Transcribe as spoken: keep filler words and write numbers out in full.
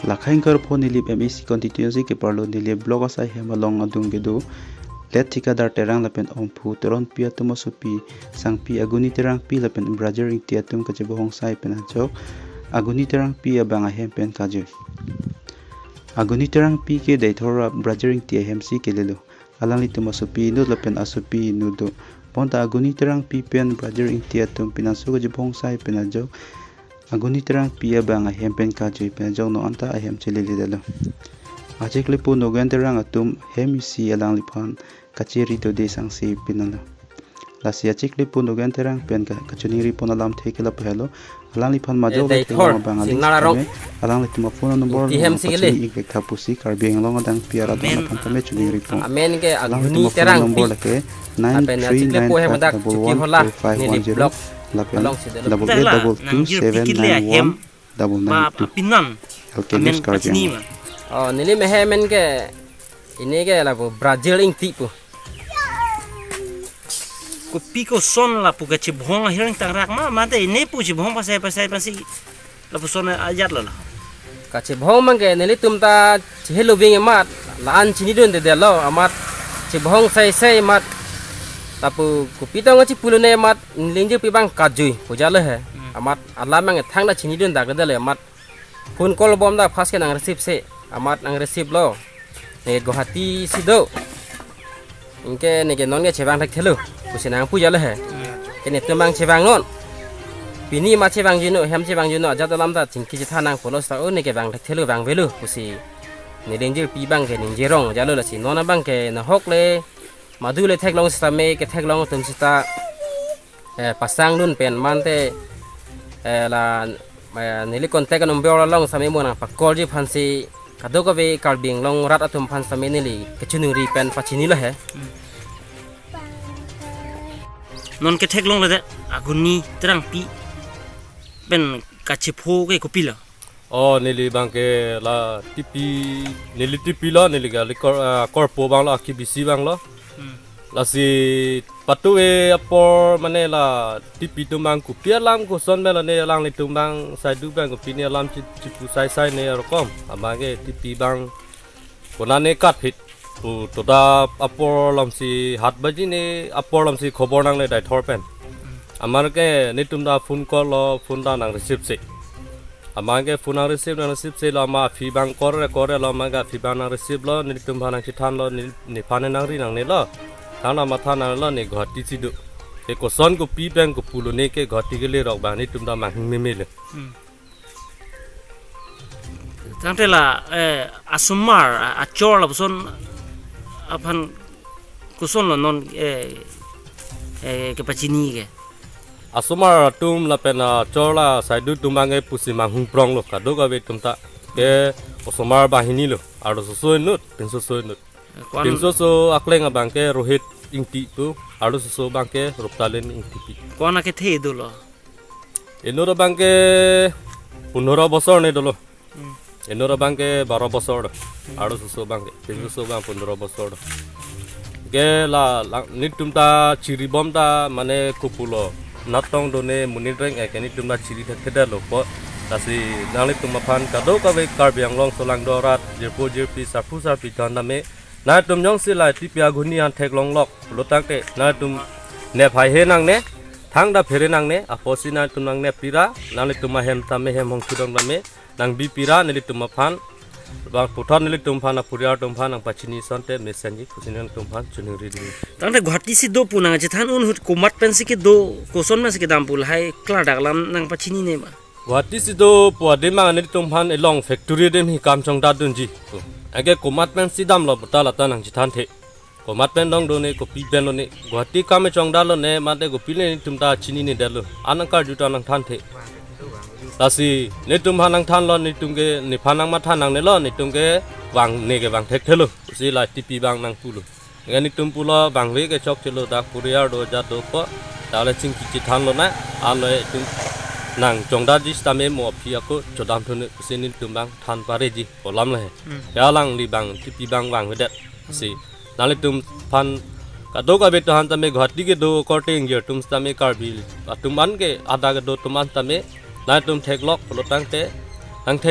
Lakha ingkoi ra pho Nilip M A C constituency keparlo Nilip block asai hem along adung kedo Let Thikadar Terang lapen Omphu Teronpi atum asopi sangpi Aguni Terangpi lapen Brajer Ingti atum kachebohong sai pen ajok Aguni Terangpi abang ahem pen kajui. Aguni Terangpi ke Deithor Brajer Ingti ahem si kelelo. Alanglitum asopi inut lapen asopi inut do. Bonta Aguni Terangpi pen Brajer Ingti atum pinangso kachebohong sai pen ajok Aguni Terangpi abang ahem pen kajui pen ajok non anta ahem cheleledetlo. Achiklepo Nogen Terang atum hem isi alangliphan kachiri dode sangsi pinanglo. Lasi achiklepo Nogen Terang pen ka-, kachiningri pon alamthe ke lapu helo. Alangliphan majok Deithor, le abang Singnar arong. Alanglitum aphone number Ingti hem si kele. Pachini ik vek tha pusi Karbi Anglong adang P R atum Amen. Aphan tame chiningri pon. Amen ke Alanglitum Aguni aphone Terangpi. Number lake nine three nine five double one four five one zero. Lapen along si dolo. Double eight double two seven nine one double nine two. Ba pinan. Alke amen news Karbi kachini Anglong. Ma. Oh, neli mehe amen ke ini ke lapu Brajer Ingti pu. Kopi koson lapu kachebohong ahireng tangrak ma, mate ini pu chebohong pasai pasai pasi lapuson ajat lo lo. Kachebohong abang ke nelitum ta chihelo ving amat, la-an chinidundedetlo amat chebohong sai sai amat. Lapu kopi tong chipulo ne amat, neli ingjirpi abang kajui, puja lo he. Hmm. Amat alam abang thangta chinidundakdetlo amat. Phone call bom ta first ke nang receive se, amat nang receive lo. Ne Guwahati si do. Anke neke non ke chevang thekthelo. Pusi nangpuja lo he. Ke netum abang chevang non. Pini ma chevangji non, hem chevangji non, ajat alam ta chingki chethan nang pulo seta o neke vang thekthelo vangvelo. Pusi neli ingjirpi abang ke ningje rong jalo lasi non abang ke nahok le madu le theklong seta me ke theklong atum seta eh, pasangdun pen mate, eh, la, eh, neli contact number along seta me mo nangpa-call ji aphansi kadokave Karbi Anglong rat atum aphan seta me neli kachiningri pen pachinilo he. Hmm. Non ketheklongledet Aguni Terangpi pen kachepho ke kopilo? Oh, neli abang ke la T P, neli T P lo, neli kali kor-, ah, korpo abang lo, aki bisi abang lo. Hmm. Lasi patu e apor mane la T P atum abang kopi alam koson melo ne alanglitum abang saidu abang kopi ne alam chi-, chipu sai sai ne arokom. Abang ke T P abang konane katphit pu toda apor alamsi hat baji ne apor alamsi khobor nangle Deithor pen. Amat ke netum ta phone call lo, phone ta nang receive se. Amat ke phone nang receive, nang receive se lo, amat aphi abang kor re, kor re lo, amat ke aphi abang nang receive lo, netum aphan nang chethan lo, ne, nephan nangri nangne lo. Tang na matha nangne lo, ne Guwahati si do. Ke koson kopi pen kopulo ne ke Guwahati kele rok abang netum ta manghing meme le. Hmm. Tangte la, eh, asomar, a-, achor lapuson aphan koson lo non, eh, eh, kepachini ke. Asomar atum lapen achor la saidu atum abang ke pusi manghung prong lo kadokave atum ta. Ke osomar banghini lo, arlososo inut, pinsoso inut. Ko-an pinsoso akleng abang ke Rohit Ingti pu, arlososo abang ke Ruptalin Ingtipi. Ko-an akethe dolo? Inut abang ke pondro bosor ne dolo. Hmm. Inut abang ke baro bosor do. Hmm. Arlososo abang ke, pinsoso abang pondro bosor do. Ke la, la, netum ta chiribom ta mane kopulo. Natong done monit reng e ke netum ta chiri thekthedetlo po. Lasi nanglitum aphan kadokave Karbi Anglong solangdo arat, jirpo jirpi, sarpo sarpi atum tame. Nangtum jongsi la T P Aguni an theklonglok pulo tangte nangtum nep haihe nangne, thangta phere nangne, apotsi nangtum nangnep pira, nanglitum ahem tame hem hongthudong tame, nangbi pira nelitum aphan, bang puthot nelitum aphan, apuriar atum aphan, nangpachini asonte mesenji, pusi nangtum aphan chiningri dun. Tangte Guwahati si do pu nangchethan un ahut komat pensi kedo, koson pensi kedam pu lahai klardak alam nangpachinine ma? Guwahati si do pu adim abang nelitum aphan elong factory adim hi kam chongdatdunji pu. Anke komat pensi damlo puta lata nangchethanthe. Komat pen dong done, kopi pen done, Guwahati kam chongdatlo ne, mate kopi le netum ta chininedetlo. An nangkarju ta nangthanthe. Lasi netum aphan nangthanlo, netum ke nephan nangmatha nangnelo, netum ke vang ne ke vang thekthelo. Si la T P abang nangpulo. Ngan netum pulo vangve ke chokchelo, dak apuriar do, ajat do po. Dak le chingki chethanlo na, an le netum nangchongdatji sitame mo aphi ako chodamthunde, si netum abang than pareji pu alam le he. Hmm. Ya alangli abang T P abang vangvedet. Si nanglitum aphan kadokave atum aphan tame Guwahati kedo korte ingjir atum sitame Karbi atum an ke ada kedo atum an tame nangtum theklok pulo tangte nangtheng